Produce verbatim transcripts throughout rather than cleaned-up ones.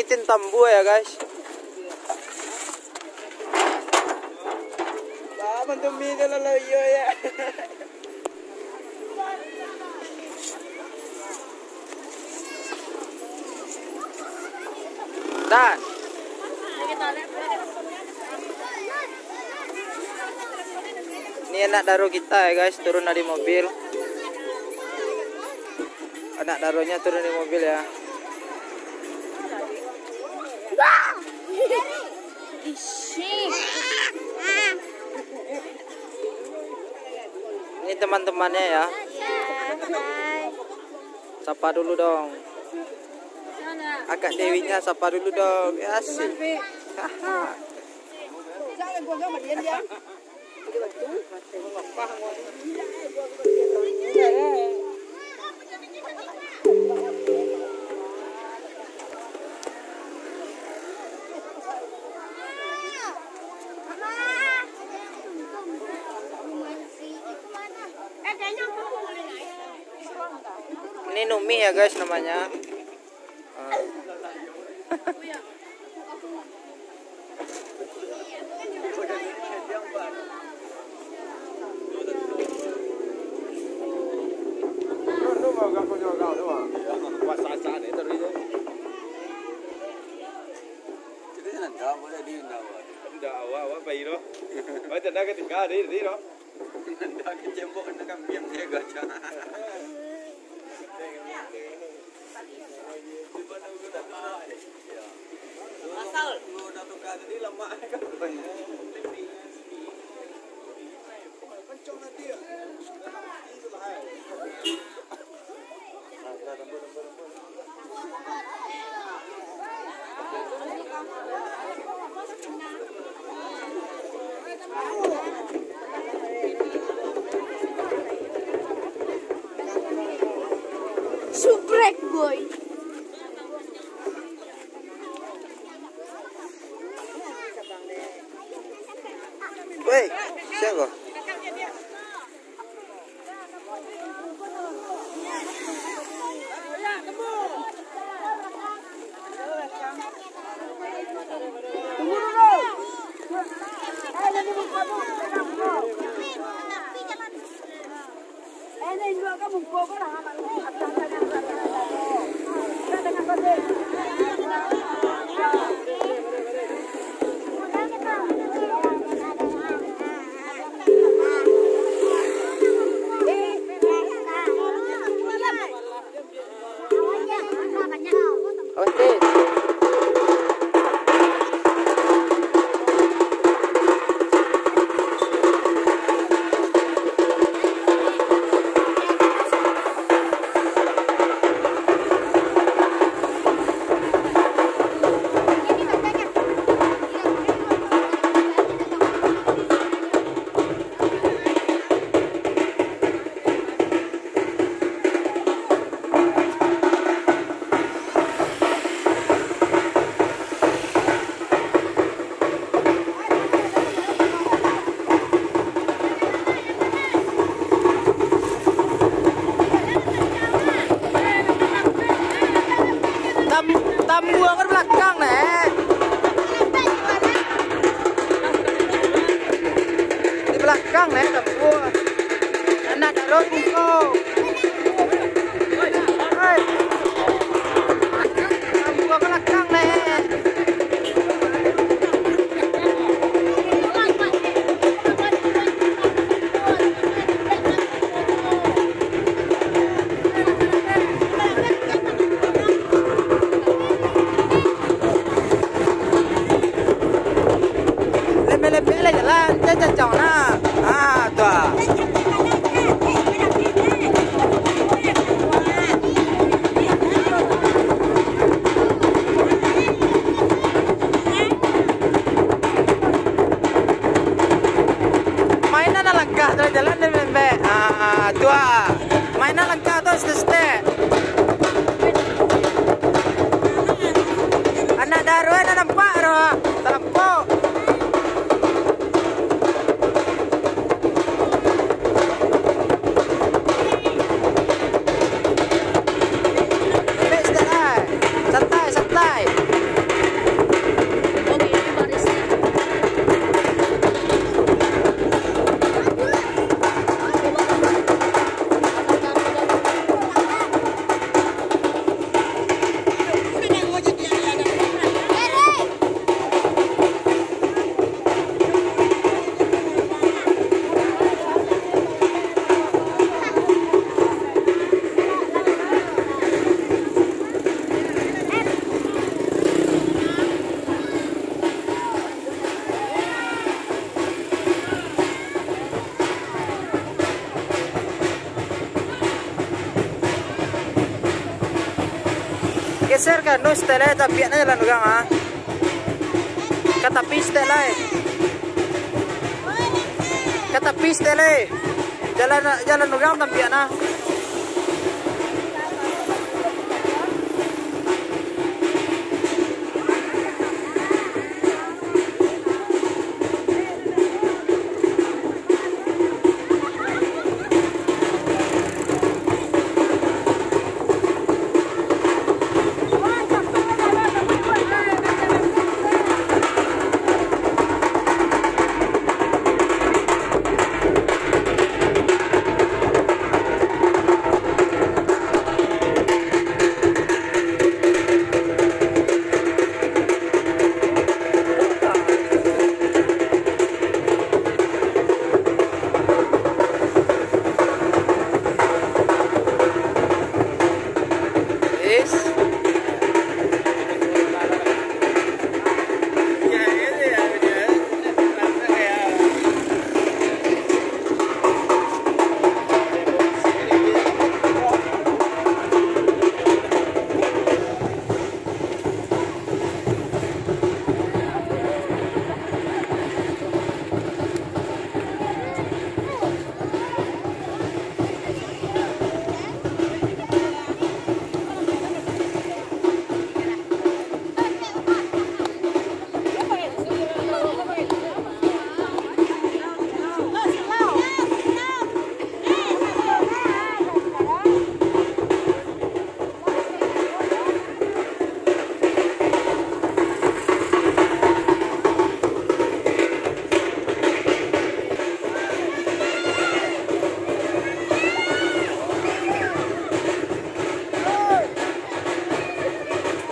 Licin tambua ya, guys. Bah, bantu mi je lah, lah, iyo ya. Dah. Ini anak daro kita ya, guys, turun dari mobil. Anak daronyo turun dari mobil ya. Ini teman-temannya ya. Sapa dulu dong. Akak Dewinya sapa dulu dong. Ya, asik. Ini Numi ya, guys, namanya. Ah. Ndak, awak, awak pai doh. Awak canda ka tingga, deh, deh, doh. Ndak, kecebok, ndak, kambiang, saya gaca. Asal. Suprek, boy. Weh, siapa? Tam-, tambua kan balakang, Nek. Di balakang, Nek, tambua. Anak daro bungko. Hei. Tambua balakang, Nek. Lembek-lembek lah jalan, cacau-cacau nah. Ah, tu ah. Mainan langkah tu jalan lembek-lembek. Ah, tu ah. Mainan langkah tu setek-setek. Anak daro, eh, nak nampak tu. Talampau. Lembek setek, eh. Santai, santai. Geser ka anu, setelai, tapiak na jalan urang, ah. Ka tapi setelai. Ka tapi setelai. Jalan, jalan urang tapiak na.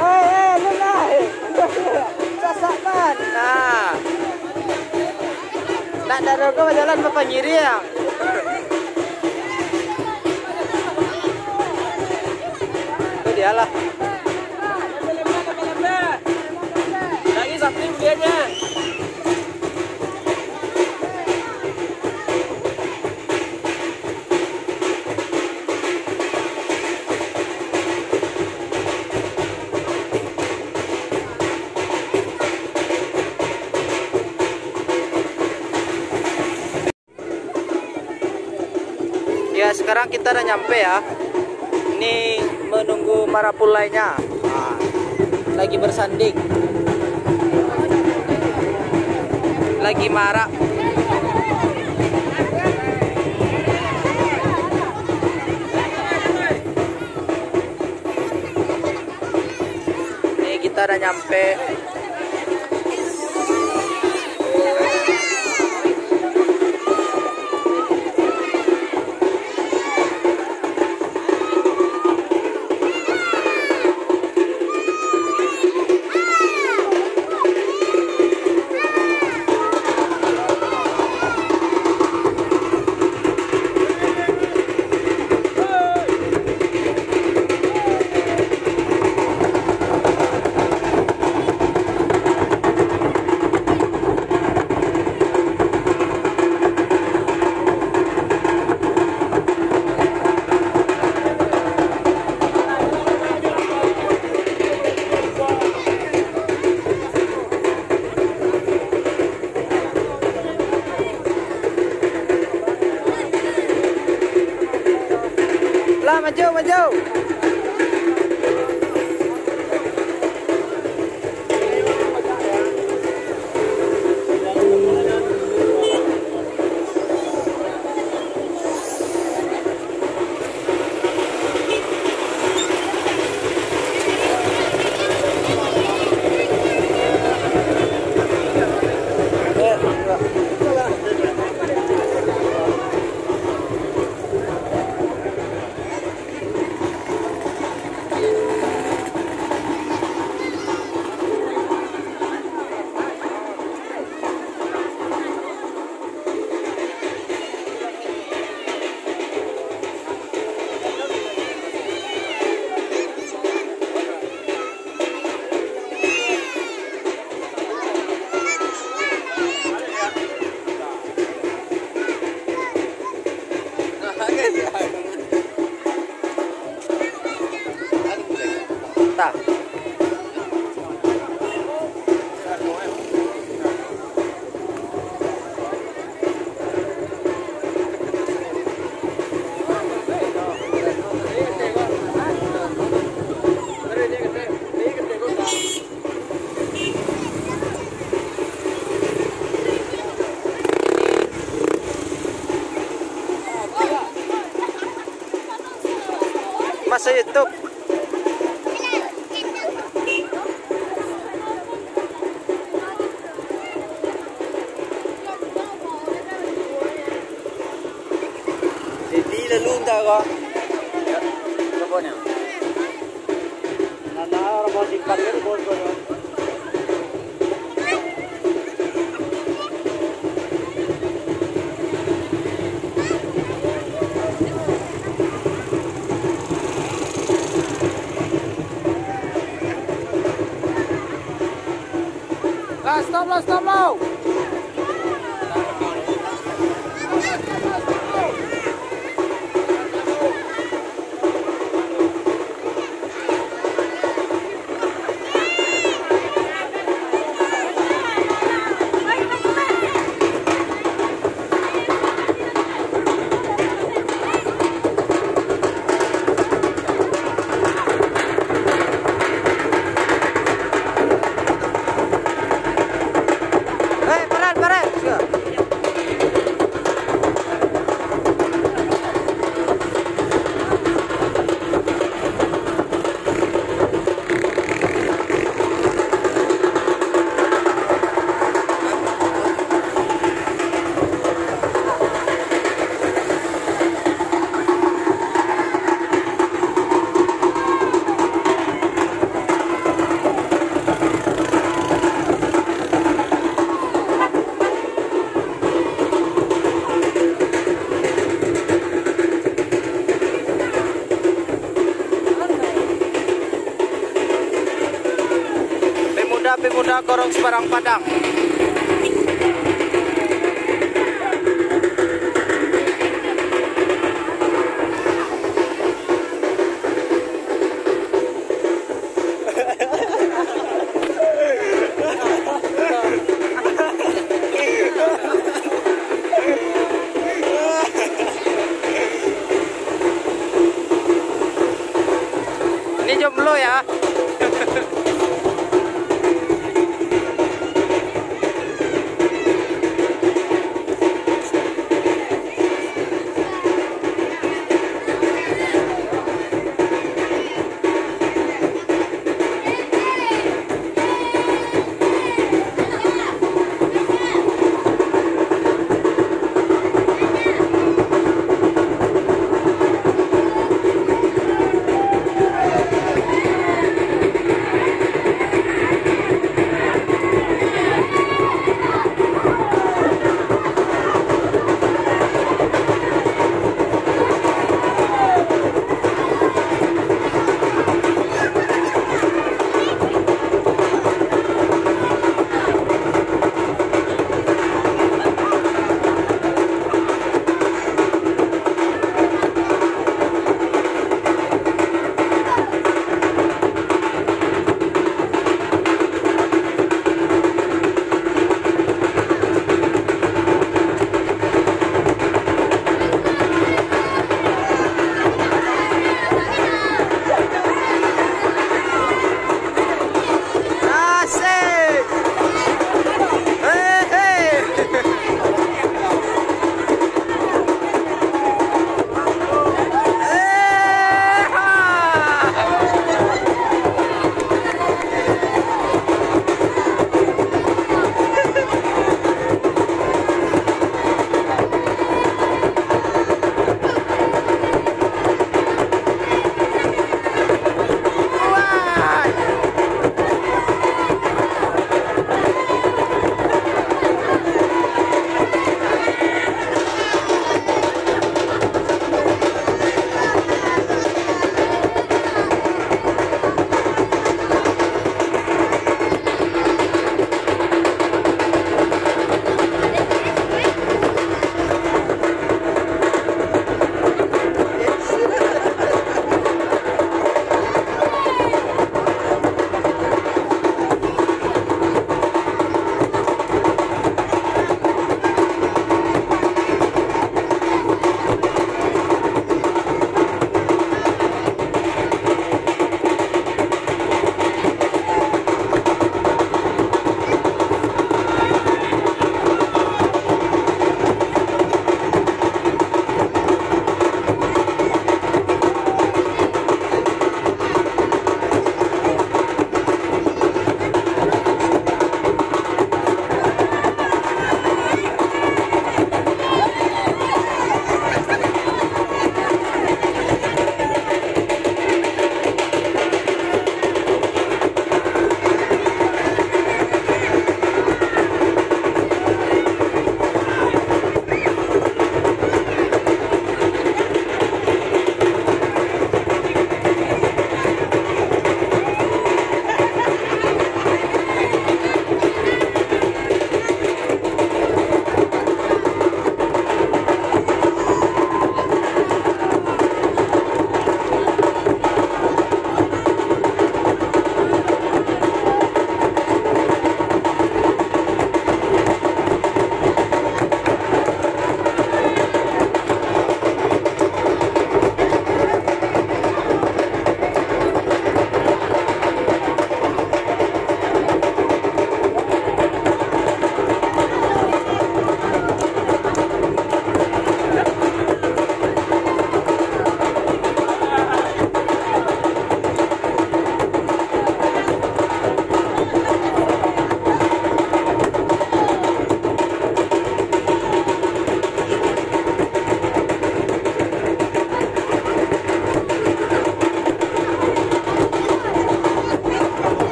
Hei, hei, lu lah. Sasak ban. Nah. Nak darogo bajalan bapangiriang. Itu dialah. Lagi satu kemudiannya. Ya, sekarang kita udah nyampe ya. Ini menunggu marapulainya. Nah, lagi bersanding. Lagi marak. Ini kita udah nyampe. Lah, maju, maju. Tah. Masuk YouTube. Jadi lalu entah kau. Contohnya. Nah, nah, orang mau simpan kan, bos, bos. Lah, stop lah, stop lah. Eh, paran, paran. Siap. Pemuda-pemuda Korong Sebarang Padang. Ini jomblo ya.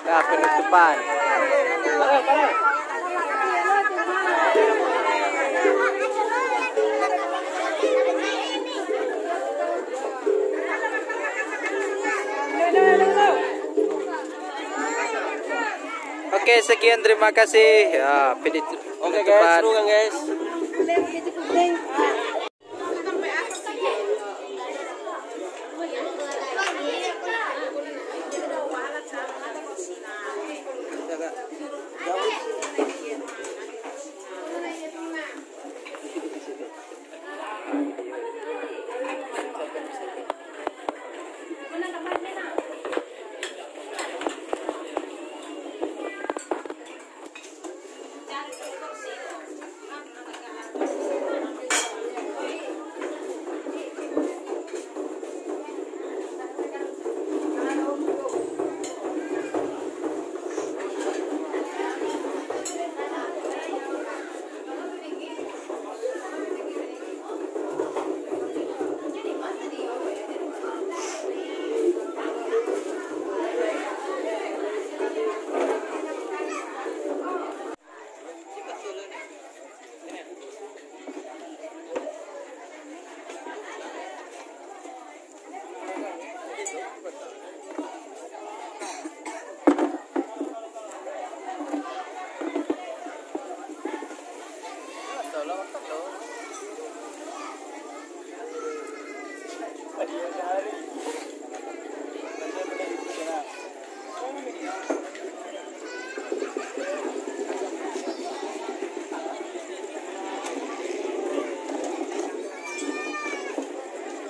Ya, penutupan. Oke, sekian, terima kasih. Ya, penutupan. Oke, guys, seru kan, guys?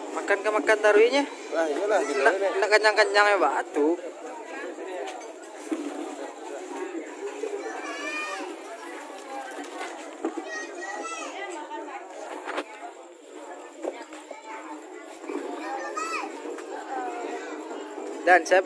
Makan ka makan taruihnyo. Lah, iyolah, gitu. Nak, nak kanyang-kanyang ya, Batu. Dan, Sep.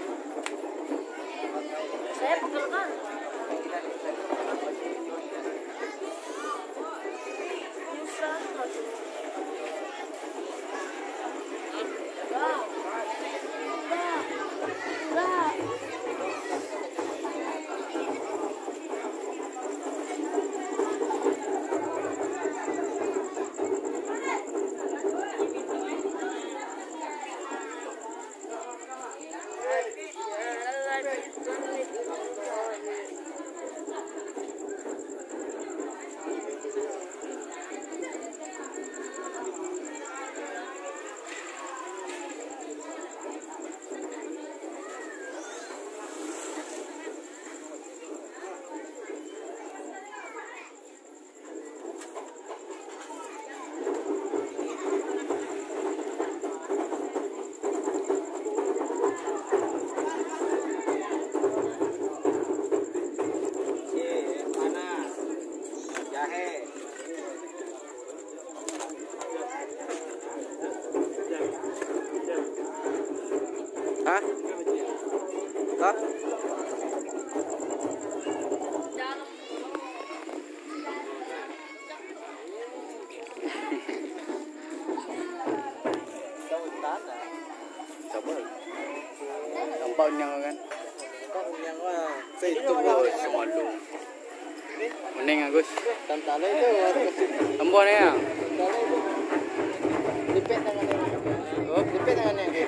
Hah? Hah? Sabar. Nampak unyang kan? Nampak unyang lah. Saya itu. Oh, semalu. Kuning, Agus. Ambo ni, ya. Lipek tangan ni. Oh. Lipek tangan ni.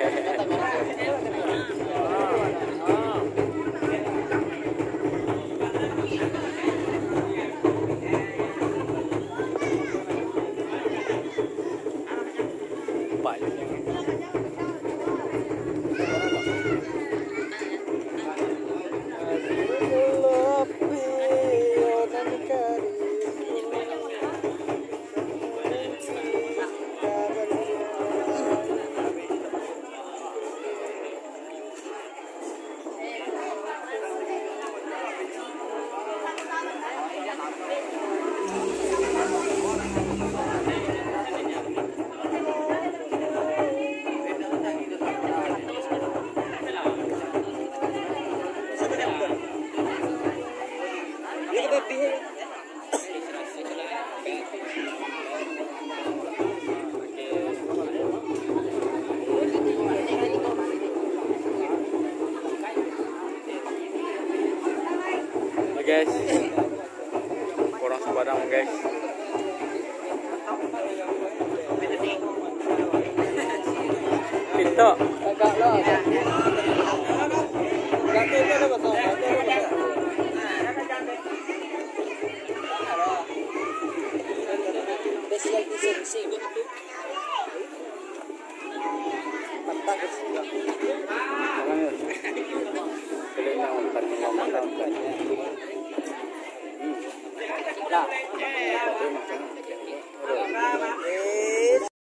Guys, orang Sumbawa, guys. Pintu.